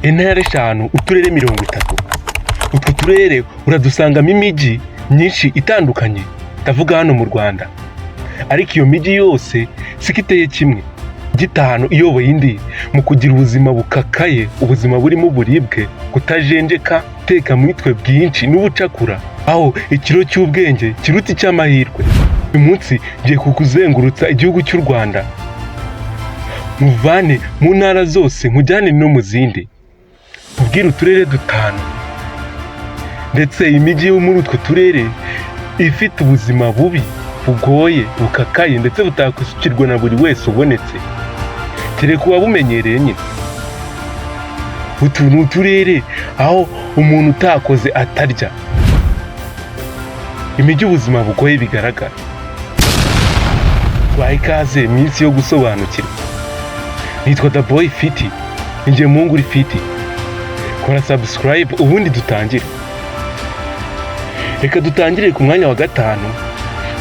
Intara 5, uturere 30. Utwo turere uradusangamo imijyi myinshi itandukanye, ndavuga hano mu Rwanda. Ariko iyo mijyi yose siko iteye kimwe. Gitanu iyoboye indi mu kugira ubuzima bukakaye, ubuzima burimo uburibwe, kutajenjeka, teka mwitwe bwinshi n'ubucakura, aho ikiro cy'ubwenge kiruta icy'amahirwe. Uyu munsi ngiye kukuzengurutsa igihugu cy'u Rwanda, nkuvane mu ntara zose nkujyane no mu zindi, nkubwire uturere 5 ndetse imijyi yo muri utwo turere ifite ubuzima bubi, bugoye, bukakaye, ndetse butakwisukirwa na buri wese ubonetse, kereka uwabumenyereye nyine. Utu ni uturere aho umuntu utakoze atarya. Imijyi ubuzima bugoye bigaragara. Baha ikaze minsi yo gusobanukirwa. Nitwa The Boy Fiti, ninjye muhungu uri fiti. Kora subscribe ubundi dutangire. Reka dutangire ku mwanya wa 5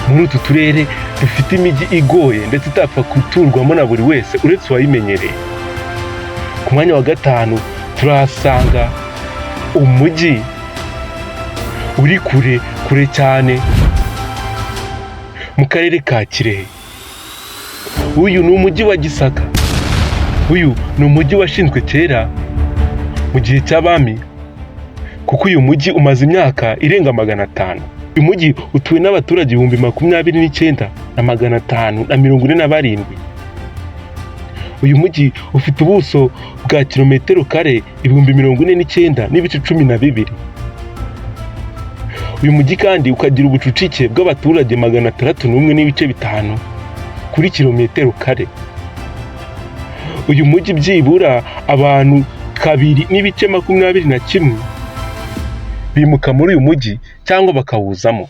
muri utu turere dufite imijyi igoye ndetse itapfa guturwamo na buri wese uretse uwayimenyereye. Ku mwanya wa 5 turahasanga umujyi uri kure kure cyane mu karere ka Kirehe. Uyu ni umujyi wa Gisaka. Uyu ni umujyi washinzwe kera mu gihe cy'abami, kuko uyu mujyi umaze imyaka irenga 500. Uyu mujyi utuwe n'abaturage 29,547. Uyu mujyi ufite ubuso bwa kilometero kare 49,000.12 000. Uyu mujyi kandi ukagira ubucucike bw'abaturage 601.5 kuri kilometero kare. Uyu mujyi byibura abantu 2.21 bimuka muri uyu mujyi cyangwa bakawuzamo.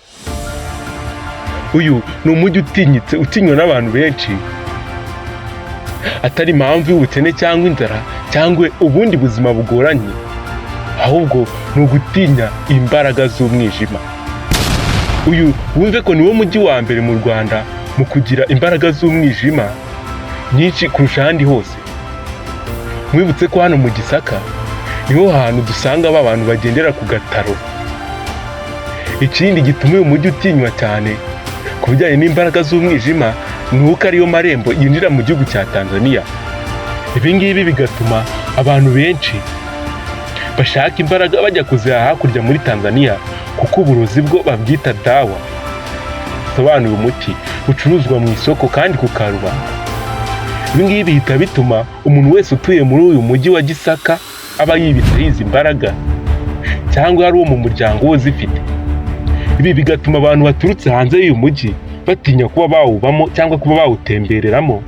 Uyu ni umujyi utinyitse, utinywa n'abantu benshi, atari impamvu y'ubukene cyangwa inzara cyangwa ubundi buzima bugoranye, ahubwo ni ugutinya imbaraga z'umwijima. Uyu wumve ko niwo mujyi wa mbere mu Rwanda mu kugira imbaraga z'umwijima nyinshi kurusha ahandi hose. Mwibutse ko hano mu Gisaka niho hantu dusanga ba bantu bagendera ku gataro. Ikindi gituma uyu mujyi utinywa cyane ku bijyanye n'imbaraga z'umwijima ni uko ariyo marembo yinjira mu gihugu cya Tanzania. Ibi ngibi bigatuma abantu benshi bashaka imbaraga bajya kuzihaha hakurya muri Tanzania, kuko uburozi bwo babwita dawa, bisobanuye umuti, bucuruzwa mu isoko kandi ku karubanda. Ibi ngibi bihita bituma umuntu wese utuye muri uyu mujyi wa Gisaka aba yibitseho izi mbaraga cyangwa ari uwo mu muryango we uzifite. Ibi bigatuma abantu baturutse hanze y'uyu mujyi batinya kuba bawubamo cyangwa kuba bawutembereramo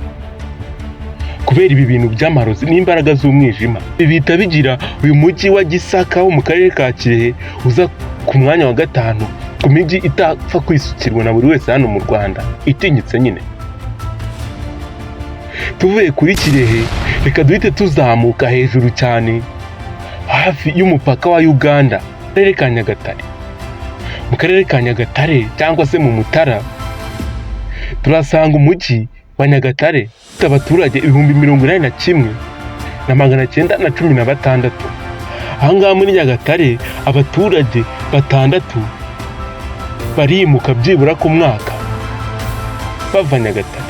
kubera ibi bintu by'amarozi n'imbaraga z'umwijima. Ibi bihita bigira uyu mujyi wa Gisaka wo mu karere ka Kirehe uza ku mwanya wa 5 ku mijyi itapfa kwisukirwa na buri wese hano mu Rwanda, itinyitse nyine. Tuvuye kuri Kirehe, reka duhite tuzamuka hejuru cyane hafi y'umupaka wa Uganda, karere ka Nyagatare. Mu karere ka Nyagatare cyangwa se mu Mutara turasanga umujyi wa Nyagatare ufite abaturage 81,916. Aha ngaha muri Nyagatare abaturage 6 barimuka byibura ku mwaka bava Nyagatare.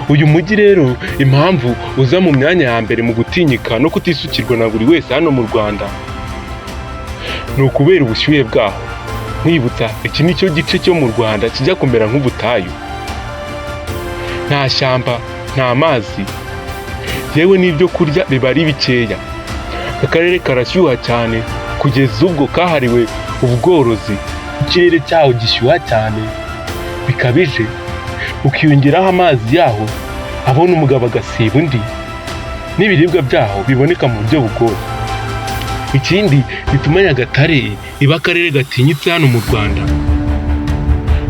Uyu mujyi rero, impamvu uza mu myanya ya mbere mu gutinyika no kutisukirwa na buri wese hano mu Rwanda, ni ukubera ubushyuhe bwaho. Nkwibutsa, iki ni cyo gice cyo mu Rwanda kijya kumera nk'ubutayu. Nta shyamba, nta mazi, yewe n'ibyo kurya biba ari bikeya. Aka karere karashyuha cyane kugeza ubwo kahariwe ubworozi. Ikirere cyaho gishyuha cyane bikabije, ukiyongeraho amazi yaho abona umugabo agasiba undi, n'ibiribwa byaho biboneka mu buryo bugoye. Ikindi gituma Nyagatare iba akarere gatinyitse hano mu Rwanda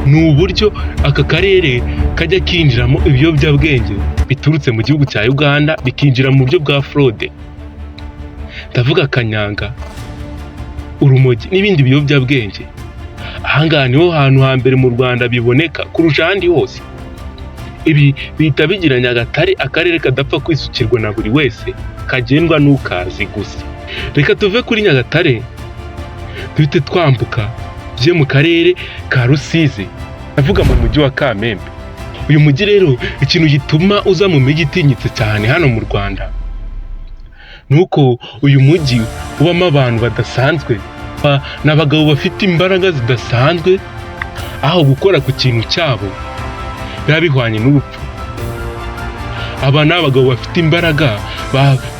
ni uburyo aka karere kajya kinjiramo ibiyobyabwenge biturutse mu gihugu cya Uganda, bikinjira mu buryo bwa fraude. Ndavuga kanyanga, urumogi n'ibindi biyobyabwenge. Ahangaha niho hantu hambere mu Rwanda biboneka kurusha ahandi hose. Ibi bihita bigira Nyagatare akarere kadapfa kwisukirwa na buri wese, kagendwa n'ukazi gusa. Reka tuve kuri Nyagatare duhite twambuka tujye mu karere ka Rusizi, ndavuga mu mujyi wa Kamembe. Uyu mujyi rero, ikintu gituma uza mu mijyi itinyitse cyane hano mu Rwanda ni uko uyu mujyi ubamo abantu badasanzwe. Ni abagabo bafite imbaraga zidasanzwe, aho gukora ku kintu cyabo biba bihwanye n'urupfu. Aba ni abagabo bafite imbaraga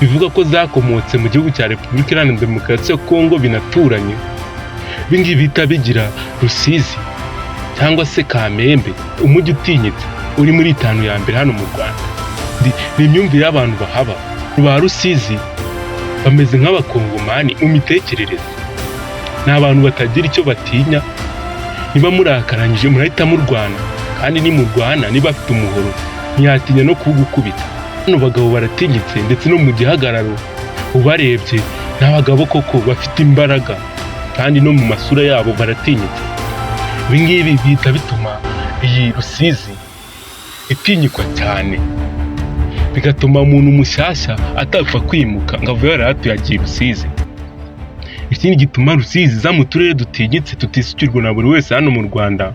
bivuga ko zakomotse mu gihugu cya Repubulika Iharanira Demokarasi ya Kongo binaturanye. Ibi ngibi bihita bigira Rusizi cyangwa se Kamembe umujyi utinyitse uri muri itanu ya mbere hano mu Rwanda. Ni imyumvire y'abantu bahaba. Ba Rusizi bameze nk'abakongomani mu mitekerereze, ni abantu batagira icyo batinya. Niba murakaranyije murahita murwana, kandi nimurwana niba afite umuhoro ntiyatinya no kuwugukubita. Bano bagabo baratinyitse, ndetse no mu gihagararo ubarebye ni abagabo koko bafite imbaraga, kandi no mu masura yabo baratinyitse. Ibi ngibi bihita bituma iyi Rusizi itinyikwa cyane, bigatuma umuntu mushyashya atapfa kwimuka ngo avuye hariya atuye agiye Rusizi. Ikindi gituma Rusizi iza mu turere dutinyitse tutisukirwa na buri wese hano mu Rwanda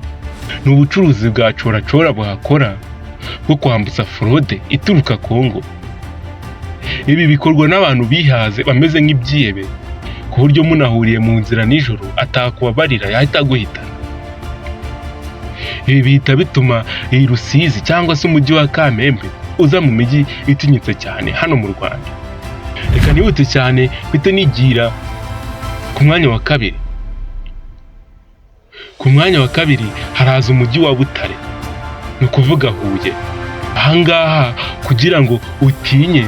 ni ubucuruzi bwa coracora buhakora bwo kwambutsa forode ituruka Kongo. Ibi bikorwa n'abantu bihaze bameze nk'ibyihebe, ku buryo munahuriye mu nzira nijoro atakubabarira, yahita aguhitana. Ibi bihita bituma iyi Rusizi cyangwa se umujyi wa Kamembe uza mu mijyi itinyitse cyane hano mu Rwanda. Reka nihute cyane mpite nigira ku mwanya wa kabiri. Ku mwanya wa kabiri haraza umujyi wa Butare, ni ukuvuga Huye. Ahangaha kugira ngo utinye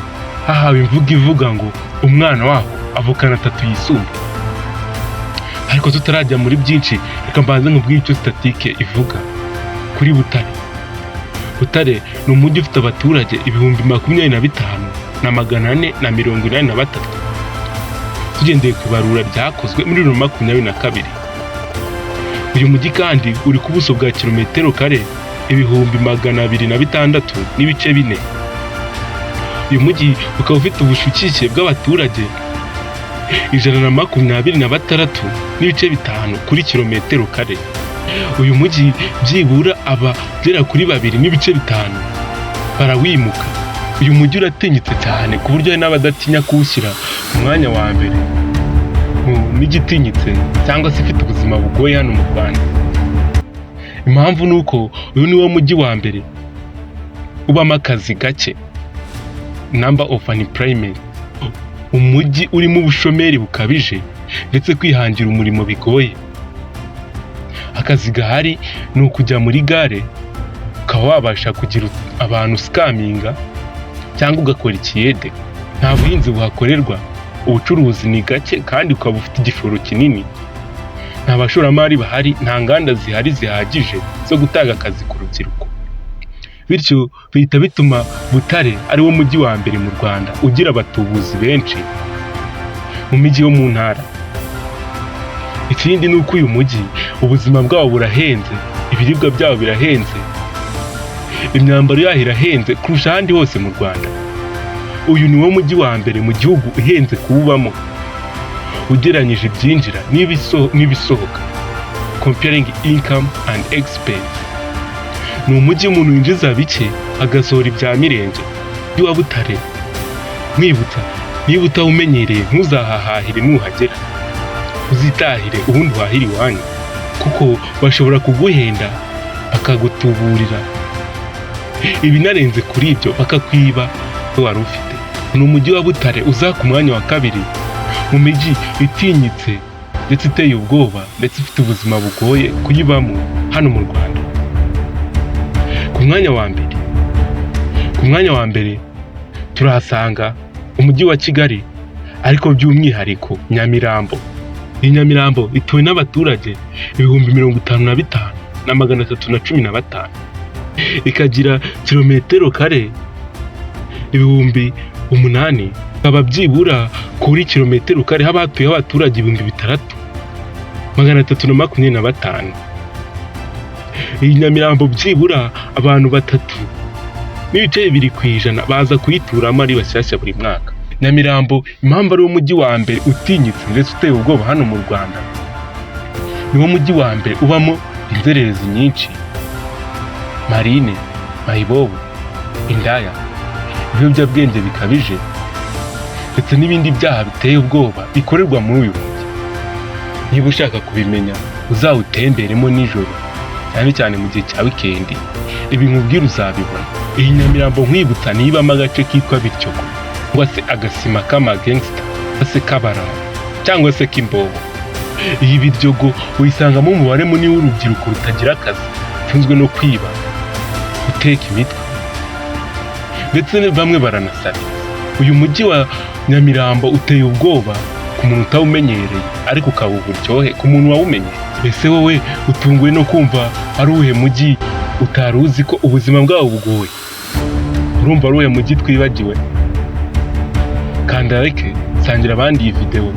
hahawe imvugo ivuga ngo umwana waho avukana atatu yisumbuye. Ariko tutarajya muri byinshi, reka mbanze nkubwire icyo statistique ivuga kuri Butare. Butare ni umujyi ufite abaturage 25,483, tugendeye ku ibarura ryakozwe muri 2022. Uyu mujyi kandi uri ku buso bwa kilometero kare 206.4. Uyu mujyi ukaba ufite ubucucike bw'abaturage 126.5 kuri kilometero kare. Uyu mujyi byibura abagera kuri 2.5 barawimuka. Uyu mujyi uratinyitse cyane, ku buryo hari n'abadatinya kuwushyira mu mwanya wa mbere mu mijyi itinyitse cyangwa se ifite ubuzima bugoye hano mu Rwanda. Impamvu ni uko uyu ni wo mujyi wa mbere ubamo akazi gake, number of unemployment, umujyi urimo ubushomeri bukabije ndetse kwihangira umurimo bigoye. Akazi gahari ni ukujya muri gare ukaba wabasha kugira abantu sikaminga cyangwa ugakora ikiyede. Nta buhinzi buhakorerwa, ubucuruzi ni gake kandi ukaba ufite igishoro kinini. Nta bashoramari bahari, nta nganda zihari zihagije zo gutanga akazi ku rubyiruko. Bityo bihita bituma Butare ari wo mujyi wa mbere mu Rwanda ugira abatubuzi benshi mu mijyi yo mu ntara. Ikindi ni uko uyu mujyi ubuzima bwawo burahenze, ibiribwa byawo birahenze, imyambaro yaho irahenze kurusha ahandi hose mu Rwanda. Uyu ni wo mujyi wa mbere mu gihugu uhenze kuwubamo ugereranyije ibyinjira n'ibisohoka, comparing income and expense. Ni umujyi umuntu yinjiza bike agasohora ibya mirenge. Umujyi wa Butare, nkwibutsa, niba utawumenyereye ntuzahahahire, nuhagera uzitahire ubundi uhahire iwanyu, kuko bashobora kuguhenda bakagutuburira, ibinarenze kuri ibyo bakakwiba wari ufite. Ni umujyi wa Butare uza ku mwanya wa kabiri mu mijyi itinyitse ndetse iteye ubwoba ndetse ifite ubuzima bugoye kuyibamo hano mu Rwanda. Ku mwanya wa mbere turahasanga umujyi wa Kigali, ariko by'umwihariko Nyamirambo. Iyi Nyamirambo ituwe n'abaturage 55,315, ikagira kilometero kare 8,000, ikaba byibura kuri kilometero kare haba hatuyeho abaturage 6,325. Iyi Nyamirambo byibura abantu batatu 9.2% baza kuyituramo ari bashyashya buri mwaka. Nyamirambo, impamvu ari wo mujyi wa mbere utinyitse ndetse uteye ubwoba hano mu Rwanda, niwo mujyi wa mbere ubamo inzererezi nyinshi, marine, mayibobo, indaya, ibiyobyabwenge bikabije ndetse n'ibindi byaha biteye ubwoba bikorerwa muri uyu mujyi. Niba ushaka kubimenya, uzawutemberemo nijoro, cyane cyane mu gihe cya wikendi, ibi nkubwira uzabibona. Iyi Nyamirambo nkwibutsa nibamo agace kitwa Biryogo, cyangwa se agasima k'amagangsta, cyangwa se k'abarara, cyangwa se k'imbobo. Iyi Biryogo uyisangamo umubare munini w'urubyiruko rutagira akazi, rutunzwe no kwiba, guteka imitwe, ndetse bamwe baranasabiriza. Uyu mujyi wa Nyamirambo uteye ubwoba ku muntu utawumenyereye, ariko ukaba uburyohe ku muntu wawumenyereye. Ese wowe utunguwe no kumva ari uwuhe mujyi utari uzi ko ubuzima bwawo bugoye? Urumva ari uwuhe mujyi twibagiwe? Kanda like, sangira abandi iyi videwo,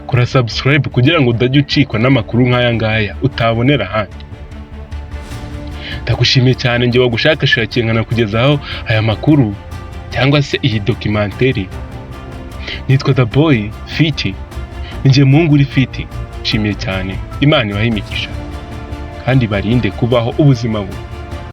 kora subscribe kugira ngo utajya ucikwa n'amakuru nk'aya ngaya utabonera ahandi. Ndagushimiye cyane njye wagushakashakiye nkanakugezaho aya makuru cyangwa se iyi documentary. Nitwa The Boy Fiti, ni njye muhungu uri fiti. Nshimiye cyane, Imana ibahe imigisha kandi barinde kubaho ubuzima bubi.